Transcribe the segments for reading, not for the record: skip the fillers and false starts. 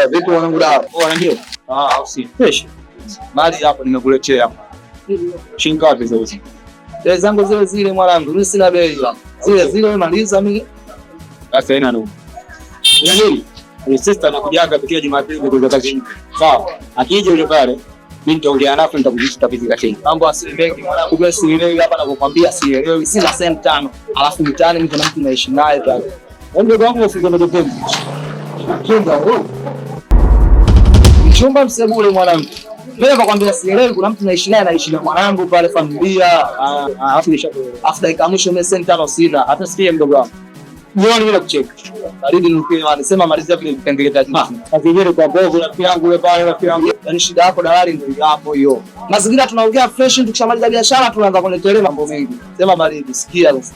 Vipi mwanangu dawa? Poa ndio. Ah, au si. Fresh. Mali hapo nimekuletea hapa. Shilingi ngapi za uzi? Bei zangu zile zile mwanangu, mimi sina bei. Zile zile wewe maliza mimi. Sasa haina noma. Ina nini? Ni sister anakujaga kila Jumapili kutoka kazini. Sawa. Akija yule pale, mimi nitaongea naye nitakujulisha tafiti chini. Mambo asieleweki mwanangu, mimi sielewi hapa napokuambia sielewi, sina senti tano. Alafu mtaani mimi kuna mtu naishi naye pale. Wewe ndio wangu usije na Mchumba wewe. Mchumba msebule mwanangu. Mimi nakwambia sielewi, kuna mtu naishi naye, naishi na mwanangu pale familia. Ah, alafu nishakuelewa. Alafu dakika mwisho mimi senti tano sina. Hata sikie mdogo wangu. Jioni mimi nakucheka. Baridi nukie wale, sema malizia vile vipengele vya Ah, kazi yenyewe kwa bovu rafiki yangu yule pale rafiki yangu. Yaani shida yako dalali ndio hapo hiyo. Mazingira tunaongea fresh, tukishamaliza biashara tunaanza kuletelea mambo mengi. Sema baridi, sikia sasa.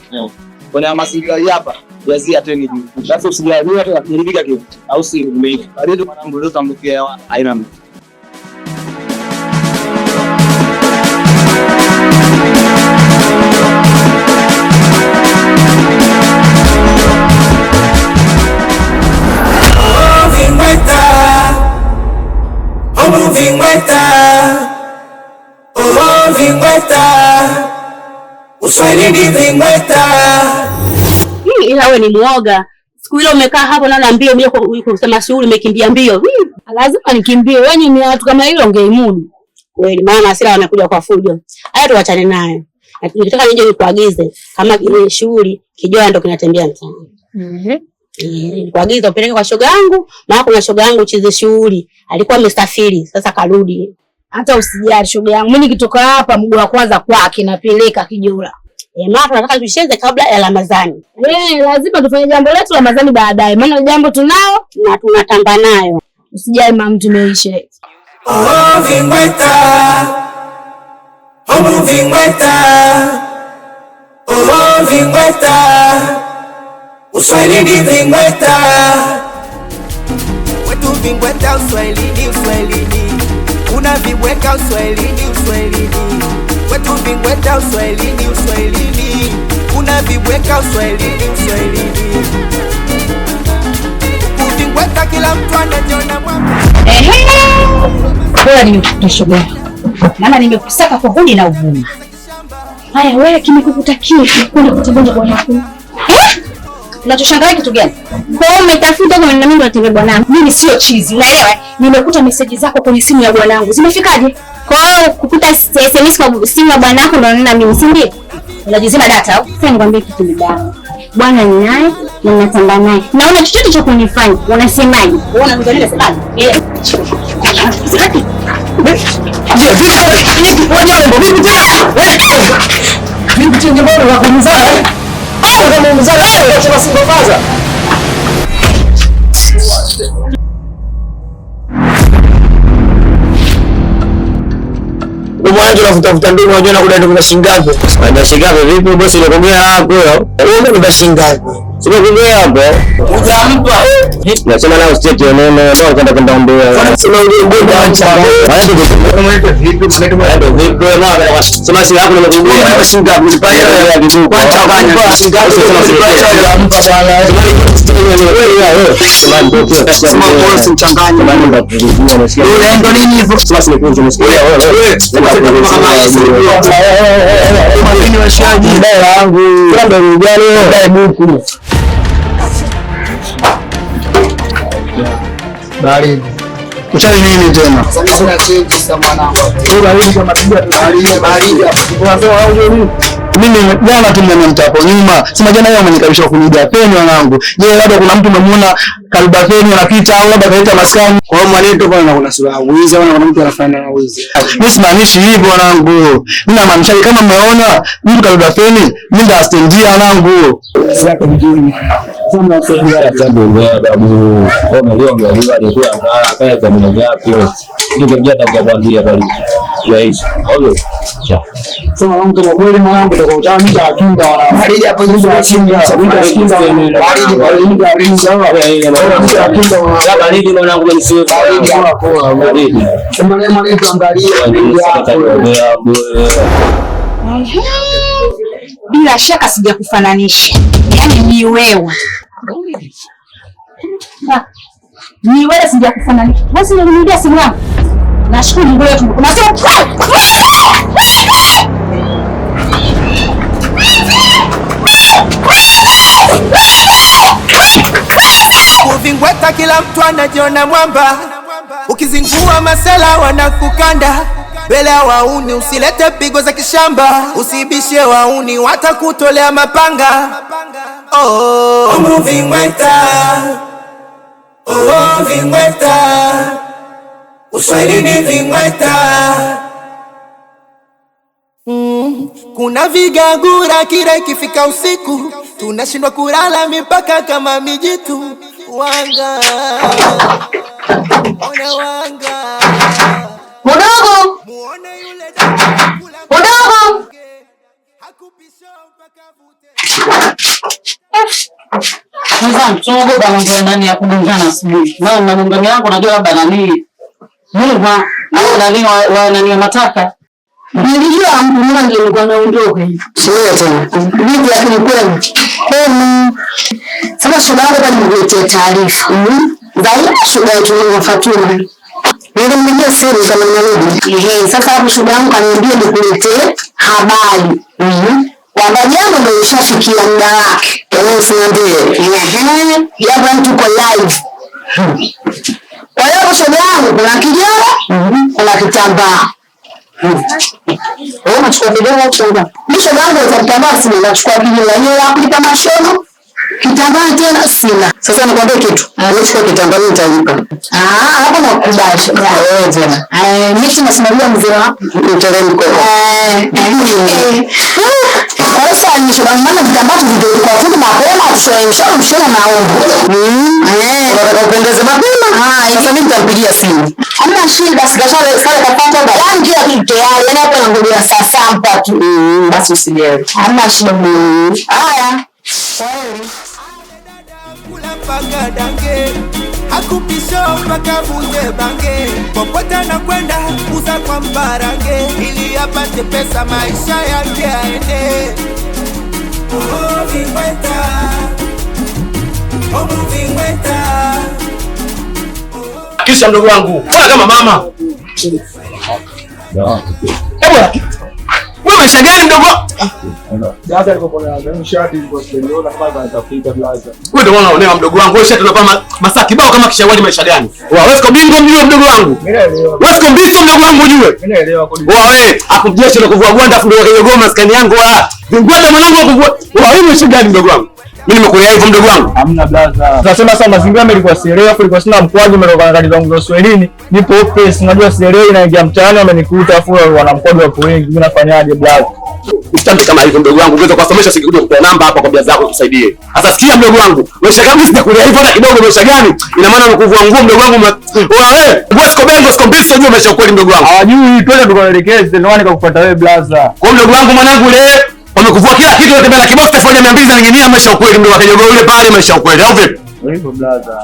Kwenye mazingira hii hapa, jazia teni juu. Sasa usijali hata kujaribika kitu. Au si Umeika. baridi mwanangu, leo tambukia hewa. Haina noma. Oh, vingweta, oh, vingweta, Uswahilini vingweta. Ila wewe ni muoga. Siku ile umekaa hapo naona mbio mbio kusema shughuli umekimbia mbio. Lazima nikimbie. Wewe ni watu kama hilo ungeimudu. Kweli maana hasira wanakuja kwa fujo. Haya tuachane nayo. Nikitaka nije nikuagize kama ile shughuli kijoa ndo kinatembea mtaani. Nikuagize upeleke kwa shoga yangu, maana kuna shoga yangu chizi shughuli. Alikuwa amesafiri, sasa karudi. Hata usijali shoga yangu. Mimi nikitoka hapa mguu wa kwanza kwake napeleka kijola. Maana tunataka tucheze kabla ya Ramadhani. Lazima tufanye jambo letu Ramadhani baadaye. Maana jambo tunao na tunatamba nayo. Usijali mama, tumeisha. Oh, vingweta, oh, vingweta, oh, vingweta, Uswahilini vingweta. Wetu vingweta Uswahilini, Uswahilini. Una vibweka Uswahilini, Uswahilini. Wetu vingweta Uswahilini, Uswahilini. Una vibweka Uswahilini, Uswahilini. Kuvingweta kila mtu anajiona mwamba. Ehe, bora nimekukuta shoga yangu, maana nimekusaka kwa huni na uvuma. Haya, wewe kimekukuta kipi kwenda kutembea bwana wako? Eh? Unachoshangaa kitu gani? Kwa hiyo umetafuta kwa nini mimi natembea bwanangu? Mimi sio chizi, unaelewa? Nimekuta meseji zako kwenye simu ya bwanangu. Zimefikaje? Kwa hiyo kukuta SMS kwa simu ya bwanako ndo unaona mimi, si ndio? Unajizima data au? Sasa nikwambie kitu bidangu. Bwana ni naye na natamba naye. Naona chochote cha kunifanya, unasemaje? Wewe unaniambia nini nasemaje? Eh. Sitaki. Vipi tena mbona unakumzaa? Au kama umzaa wewe acha single father. Mwanzo unavuta vuta ndimi, unajua na kudai kuna shilingi ngapi? Ndio shilingi ngapi vipi bosi unakuambia hapo? Wewe ni shilingi ngapi? Sio kuongea hapo. Hujampa. Nasema nao state ya neno ndio kwenda kwenda ombea. Sema uje ngoja acha. Mwanzo Vipi mwanzo Ndio vipi na sema si hapo nimekuambia. Kwa shilingi ngapi? Ulipa Ya vipi? Kwa changanya shilingi ngapi? Hujampa bwana. Sema bosi mchanganye. Unaenda nini hivyo? Wewe washaji. Yangu. Ndio gani? Buku. Baridi. Uchawi nini tena? Sina change sasa mwanangu. Wewe baridi kama tibia Baridi baridi hapo. Unasema wewe nini? Mimi jana tu mmeniita hapo nyuma. Sema jana yeye amenikaribisha kuniga feni wanangu. Je, labda kuna mtu umemuona kariba feni anapita au labda kaleta maskani? Kwa hiyo mwanetu bwana kuna sura ya wizi au kuna mtu anafanana na wizi. Mimi simaanishi hivyo wanangu. Mimi namaanisha kama mmeona mtu kariba feni, mimi ndo astendia wanangu. Sasa mjini. Sababu babu. Kwa hiyo ndio ndio alikuwa kaya kwa mmoja wake. Ndio mjana kwa kuambia bali. Ya hizo. Ovyo. Cha. Sema wangu kama kweli mwanangu utakuwa utani cha kinga wana. Baridi hapo juu Kinga, kinga, kinga, Baridi baridi, baridi, baridi, Ya baridi mwanangu mimi baridi, poa, Baridi. Sema leo mwanangu angalie Ehe. Bila shaka sijakufananisha. Yaani ni wewe. Ah, Ni wewe sijakufananisha. Wewe si unanirudia simu yangu. Nashukuru Mungu wetu. Unasema Kuvingweta kila mtu anajiona mwamba. Ukizingua masela wanakukanda. Mbele ya wauni usilete pigo za kishamba. Usibishe wauni watakutolea mapanga. Oh, vingweta. Oh, vingweta. Uswahilini vingweta. Kuna vigagura kila ikifika usiku tunashindwa kulala mipaka kama mijitu. Wanga. Ona wanga. Mdogo. Mdogo. Sasa tunaogopa mambo ya nani ya kugongana asubuhi. Maana na mungano yangu najua labda nani Muva au nani wa nani wa mataka. Nilijua mtu ndio nilikuwa naondoka hivi. Sio tena. Vipi lakini kweli? Kweli. Sasa shoga yangu hapa nimekuletea taarifa. Zaidi shoga yetu ni Fatuma. Nilimpigia simu kama ninarudi. Ehe, sasa hapo shoga yangu kaniambia nikuletee habari. Kwamba jambo ndio lishafikia muda wake. Wewe usiniambie. Ehe, jambo tuko live. Kwa hiyo shoga yangu kuna kijana, kuna kitambaa. Wewe unachukua kidogo au kitambaa? Mimi shoga yangu za kitambaa sina, nachukua kijana yeye hapo mashono. Kitambaa tena sina. Sasa nikwambie kitu. Wewe chukua kitambaa mimi nitalipa. Ah, hapo nakubali shoga. Wewe tena. Mimi tunasimamia mzee wako. Mteremko. Kwa sasa ni shoga maana vitambaa tuvitoe kwa fundi mapema tushoe mshono mshono naomba. Unataka upendeze mapema? Sasa mimi nitampigia simu. Hamna shida, Sikashale sale kapata ba. Yaani kila kitu tayari. Yaani hapa nangojea saa saba tu. Basi usijali. Hamna shida. Haya. Kwaheri. Mpaka dange hakupisho mpaka vute bange popote anakwenda kuza kwa mparange ili apate pesa maisha yake aende. Oh, vingweta. Oh, vingweta. Kisha mdogo wangu, fanya kama mama. Hebu wewe maisha gani mdogo? Blaza alikuwa na shati ilikuwa sielewa kama anatafuta blaza. Wewe ndio unaonewa mdogo wangu. Wewe shati unavaa masaa kibao kama kishawali maisha gani? Wewe siko bingo mjue mdogo wangu. Mimi naelewa. Wewe siko mbiso mdogo wangu ujue. Mimi naelewa kodi. Wewe akujeshi na kuvua gwanda afu ndio kwenye maskani yangu wa. Vingwanda mwanangu kuvua. Wewe maisha gani mdogo wangu? Mimi nimekulea hivyo mdogo wangu. Hamna blaza. Tunasema sasa mazingira yalikuwa sielewi, afu ilikuwa sina mkwaju umetoka na kadi zangu za Uswahilini. Nipo office, unajua sielewi naingia mtaani wamenikuta afu wana mkwaju wapo wengi. Mimi nafanyaje blaza? Usitambe kama hivyo mdogo wangu. Ungeweza kuwasomesha singekuja kutoa namba hapa kwa blaza yako tusaidie. Sasa sikia mdogo wangu. Maisha gani sitakulea hivyo hata kidogo maisha gani? Ina maana umekuvua nguo mdogo wangu. Wewe, wewe siko bengo siko mbiso unajua maisha kweli mdogo wangu. Hawajui, twende tukaelekeze ndio maana nikakufuata wewe blaza. Kwa mdogo wangu mwanangu leo wamekuvua kila kitu unatembea na kibox 1200 zinaning'inia maisha ukweli mdogo wake yule pale maisha ukweli au vipi? Hivyo blaza.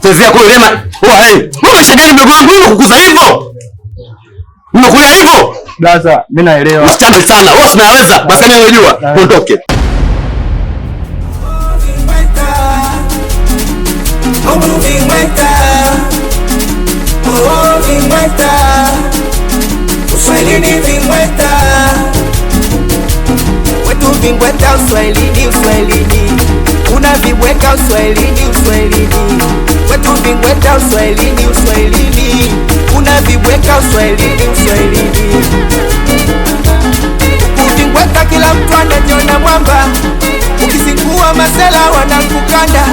Tezea kule lema. Oh hey, wewe maisha gani mdogo wangu? Wewe kukuza hivyo? Unakulia hivyo? Blaza, mimi naelewa. Usitambe sana. Wewe unaweza. Basi mimi unajua. Ondoke. Oh, vingweta. Oh, vingweta. Uswahilini vingweta. Wetu vingweta uswahilini uswahilini. Una vibweka uswahilini uswahilini. Wetu vingweta uswahilini uswahilini. Una vibweka uswahilini uswahilini. Kuvingweta kila mtu anajiona mwamba. Ukizingua masela wanakukanda.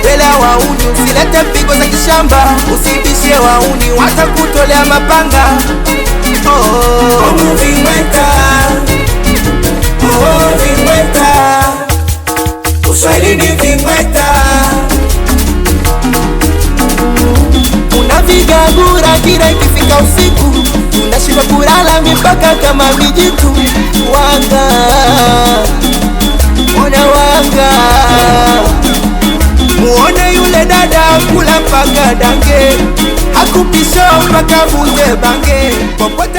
Mbele ya wauni usilete pigo za kishamba. Usibishe wauni watakutolea mapanga. Oh, vingweta. Oh, vingweta. Uswahilini vingweta. Kuna vigagura kila ikifika usiku tunashindwa kulala mipaka kama mijitu. Wanga. Ona wanga. Muone yule dada kula mpaka dange. Hakupisha mpaka vute bange. Popote